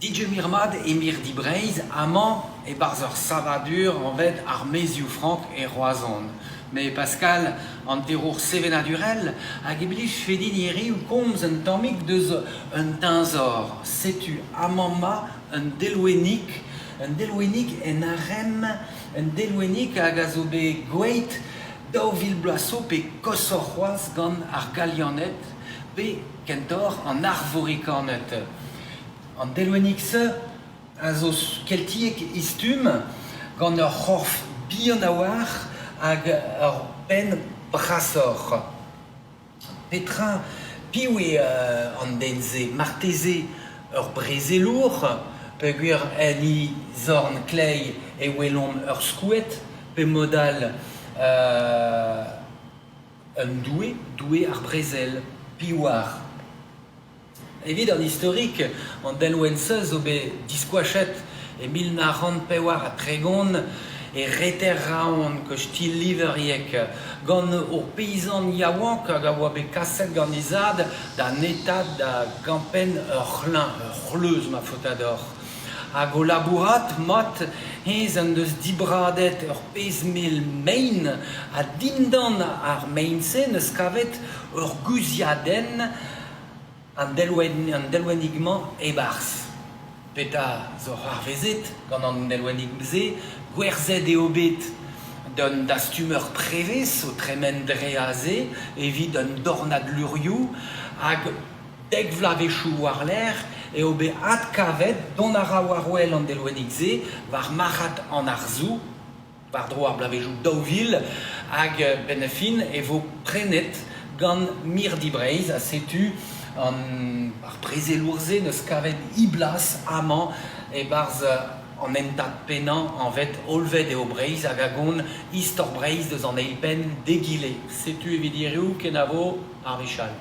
Digemer mat e mirdi Breizh amañ e-barzh ur savadur anvet ar Maezioù Frank e Roazhon. Me Pascal, hanterour sevenadurel, hag e blijfe din hiriv komz un tammig deus un teñzor. Setu amañ-ma un delwennig, un delwennig en arem, un delwennig hag a zo bet gweet 2000 bloaz zo pe koshoc'h c'hoazh gant ar Galianed pe kentoc'h an Arvorikaned. An delwennig-se a zo keltiek e stumm, gant ur c'horf bihan a-walc'h hag ur penn brasoc'h. Petra, piv eo an den-se? Marteze ur brezelour, peogwir en e zorn kleiz e welomp ur skoed, pe mod all un doue, doue ar brezel, piv 'oar? Evit an istorik, an delwenn-se zo bet diskoachet e 1934 e reter Raon, kosti Liverieg, gant ur peizant yaouank hag a oa bet kaset gant he zad da netaat da gampenn ur c'hleñv, ur c'hleuz ma faota deoc'h. Hag o labourat mat, hennezh en deus dibradet ur pezh mell mein ha dindan ar mein-se 'neus kavet ur guzhiadenn an delwenn, an delwennig-mañ e-barzh. Petra zo c'hoarvezet gant an delwennig-se? Gwerzhet eo bet d'un dastumer prevez o tremen dre aze evit un dornad lurioù hag Dek vloavezhioù war-lerc'h eo bet adkavet dont a ra war-wel an delwennig-se war marc'had an arzoù war-dro ar bloavezhioù 2000 hag benn ar fin e vo prenet gant Mirdi Breizh ha setu an ar brezelour-se 'neus kavet e blas amañ e-barzh an hentad pennañ anvet Hollved eo Breizh hag a gont istor Breizh deus an eil penn d'egile. Setu evit hiriv kenavo ar wech all.